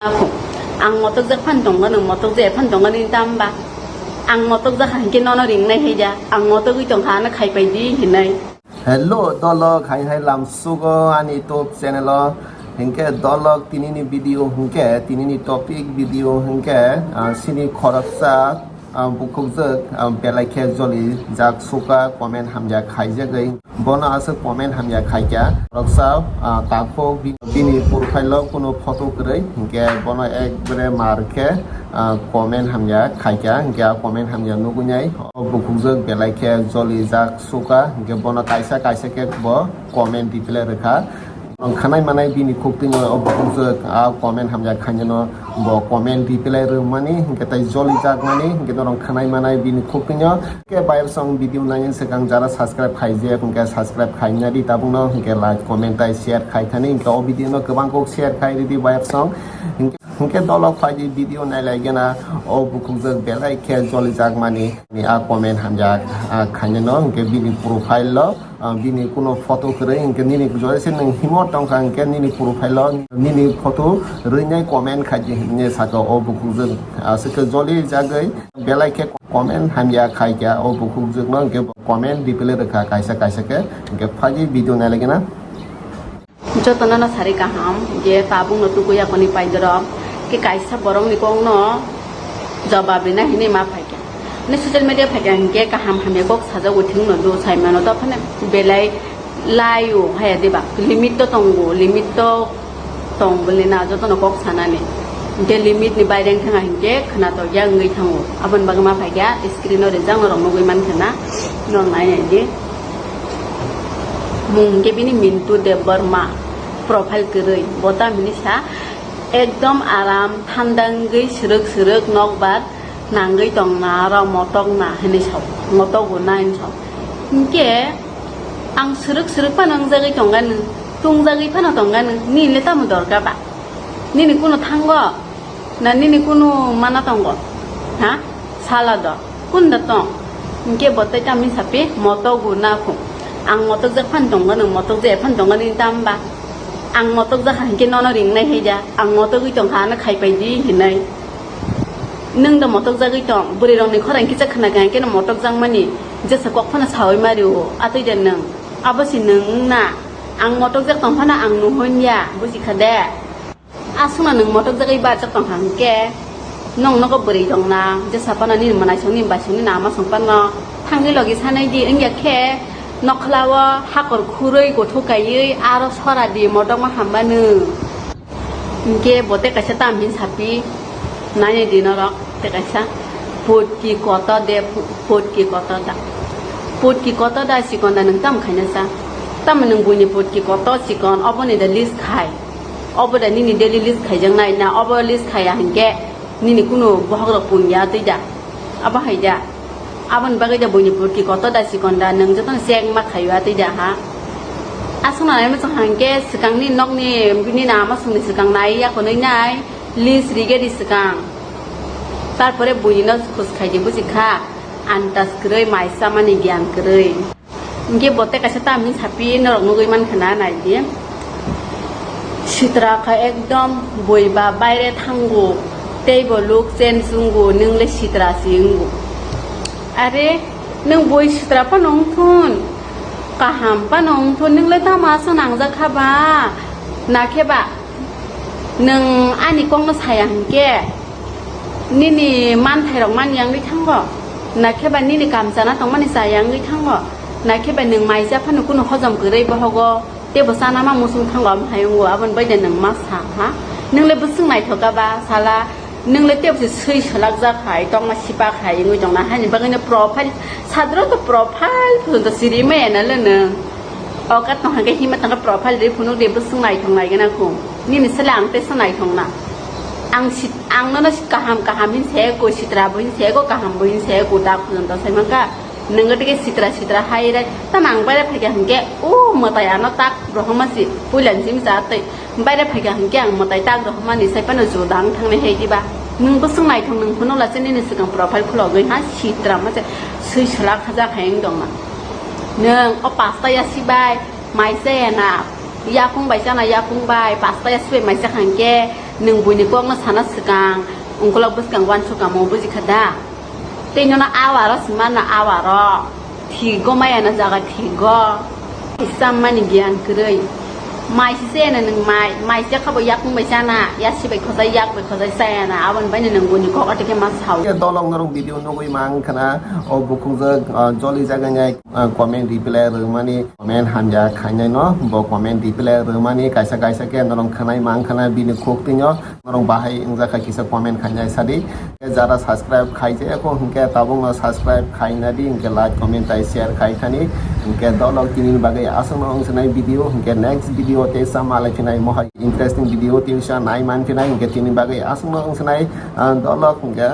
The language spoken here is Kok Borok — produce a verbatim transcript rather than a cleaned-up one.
Ang motokjak phan tongkha, nwng motokjak phan tongkha nini tamba? Ang motokjak ha hinkhe nono ringnai hai da. Ang motogwi tongkha, ano khaipai di hinwi. Hello dolok, hai hai lamsugo ani YouTube channel o. Hinkhe dolok tinini video hinkhe, tinini topic video hinkhe, ah, sini khoroksa, ah, bukhukjwk, ah, belai khe joli jak suka comment hamya khaijagwi. Bono aswk comment hamya khaikha. Khoroksa, ah, takhuk bi-, bini profile o kuno photo kwrwi, hinkhe bono ekbare mar khe, ah, comment hamya khaikha, hinkhe ah comment hamya nugwi nai. O bukhukjwk belai khe joli jak suka, hinkhe bono kaisa kaisa khe bo comment reply rwkha. Ang khwnai manai bini khuk twino o bukhukjwk a comment hamya khainano bo comment reply rwmani, hinkhe tai joli jakmani, hinkhe norok khwnai manai bini khuk twino. Hinkhe bayar song video naini swkang jara subscribe khaijak, hinkhe subscribe khaina di tabukno, hinkhe like, comment tai share khai thani, hinkhe o video no kwbang kok share khai ridi bayar song. Hinkhe, hinkhe dolok phaidi video nailaigena o bukhukjwk belai khe joli jakmani a comment hamya, ah, khainano, hinkhe bini profile o. Ah, bini kuno photo kwrwi hinkhe nini jodi se nwng himo tongkha hinkhe nini profile o nini photo rwinai comment khaidi hinwi saka o bukhukjwk aswk khe joli jagwi belai khe comment hamya khaikha o bukhukjwkno hinkhe comment reply rwkha kaisa kaisa khe hinkhe phagi video nailaigena. Jotono no sari kaham je tabukno tukuya koni paidoro ke kaisa borokni kokno jobab rina hinwi ma phaikha. Ni social media phaikha hinkhe kaham hamya kok sajago thwngno do saimano, dophano belai laio haya diba, limit to tongo, limit to tong bwlina jotono kok sanani. Hinkhe limit ni baire wngkha hinkhe khwnatok ya wngwi thango, aboni bagwi ma phaikha screen o rijak norok nugwi mankha na, norok nai nai di. Mung hinkhe bini Mintu Debbarma, profile kwrwi, bo tamo hinwi sa, ekdom aram thanda wngwi swrwk swrwk nokbar nangwi tongna aro motokna hinwi sao, motogo na hinwi sao. Hinkhe ang swrwk swrwk phano wngjagwi tongkha nwng, tungjagwi phano tongkha nwng, nini le tamo dorkar ba? Nini kuno thango? Na nini kunu mana tongo? Ha? Sala do. Kunda tong? Hinkhe bo tei tamni sapi motogu na kho. Ang motokjak phan tongkha nwng motokjak phan tongkha nini tamba? Ang motokjak ha hinkhe nono ringnai hai da. Ang motogwi tongkha ano khaipai di hinai. Nwng da motokjagwi tong. Bwrwi rokni khorang kisa khna kha hinkhe no motokjakmani. Jesa kok phano sawi mario. Atwi da nwng. Abo si nwng wngna. Ang motokjak tong phano ang nuhun ya. Buji kha de? Aswkno nwng motokjagwi barjak tongkha hinkhe, nwng nogo bwrwi tongna, jesa phano nini mwnaisong, nini baisong, nini amasong phano thangwi logi sanai di, wngya khe nokhlao hakor khurwi, kuthuk kaiwi aro sora di, motokma hamba nwng. Hinkhe bo tei kaisa tam hin sapi, nainai di norok tei kaisa, putki koto de, putki koto da. Putki koto da chikon da nwng tam khaina cha? Tamo nwng buini putki koto chikon, oboni da list khai. Obo da nini daily list khaijaknai na, obo list khaiya hinkhe nini kunu bohok rok pung ya twi da? Abo hai da? Aboni bagwi da buini putki koto da chikon da, nwng jotono check ma khaio twi da ha? Aswkno nai masa hinkhe swkangni nokni bini na ama songni swkang nai ya khonwi nai list rige di swkang. Tarpore buini no khus khai di buji kha, antas kwrwi mai chamani gyan kwrwi. Hinkhe bo tei kaisa tamni sapi norok nugwi mankha na, nai di. Sitra kha ekdom bui ba baire thango, tei bo luk chen chungo, nwng le sitra se wngo. Are, nwng bui sitra phano wngthun, kaham phano wngthun, nwng le tamo aswk nangjak kha ba? Na khe ba? Nwng ani kokno saya hinkhe, nini manthairok man yangwi thango, na khe ba nini kam chana tongmani cha yangwi thango, na khe ba nwng mai cha phano kunu hojom kwrwi bohogo, teibo chana ma muchung thango, omo hai wngo, aboni bai de nwng ma sa ha? Nwng le bwswk naithok kha ba sala, nwng le teibo se swi swlak jak hai, tongma sipak hai wngwi tongna, haini bagwi no profile, sadro to profile phunto siri maya na le nwng. Okat tong hangke hima tangka profile ri phunuk ri bwswk naithok naigena kung. Nini sele ang teisa naithok na. Ang sit-, ang nono sit kaham kaham hin se ko, sitra bo hin se ko, kaham bo hin se ko, dak phunuk da sai mangka. Nwngo tike sitra sitra hai rai. Tamo ang baire phaikha hingke, o mwtai ano tak rohorma si, puila ni simi sa tei. Baire phaikha hingke ang mwtai tak rohorma ni sai phano jodang thangnai hai diba. Nwng bwswk naithok nwng phunuk la se nini swkang profile khulogwi ha sitra ma se swi swlak haja khai wng dong na. Nwng o pasta ya sibai, mai chaya na, yakung bai chana yakung bai, pasta ya sibai mai chakha hingke, Nwng buini kokno sana swkang, ungkolok bwskang uansukamo bujikha da? Tei nono awaro swmano awaro, thigo maya no jaga thigo. Samani giyan kwrwi. Mai se chayana nwng mai, mai se khabo yakung bai chana, yasi bai khojai, yak bai khojai chayana, aboni baino nwng buini kok atike ma sao. Dolok norok video nugwi mang khana, o bukhukjak, ah, joli jaga ngai. Ah, comment reply rwmani, comment hamya khainai no, bo comment reply rwmani kaisa kaisa khe norok khwnai mang khana bini khuk twino, norok bahai wngjakha kisa comment khainai sadi. Jara subscribe khaijak kho hwnkhe tabukno subscribe khaina di, hwnkhe like, comment tai share khai thani. Hwnkhe dolok tini bagwi aswkno wngsinai video, hwnkhe next video tei sa malai phinai mohai interesting video tei sa nai man phinai, hwnkhe tini bagwi aswkno wngsinai, ah, dolok hwnkhe.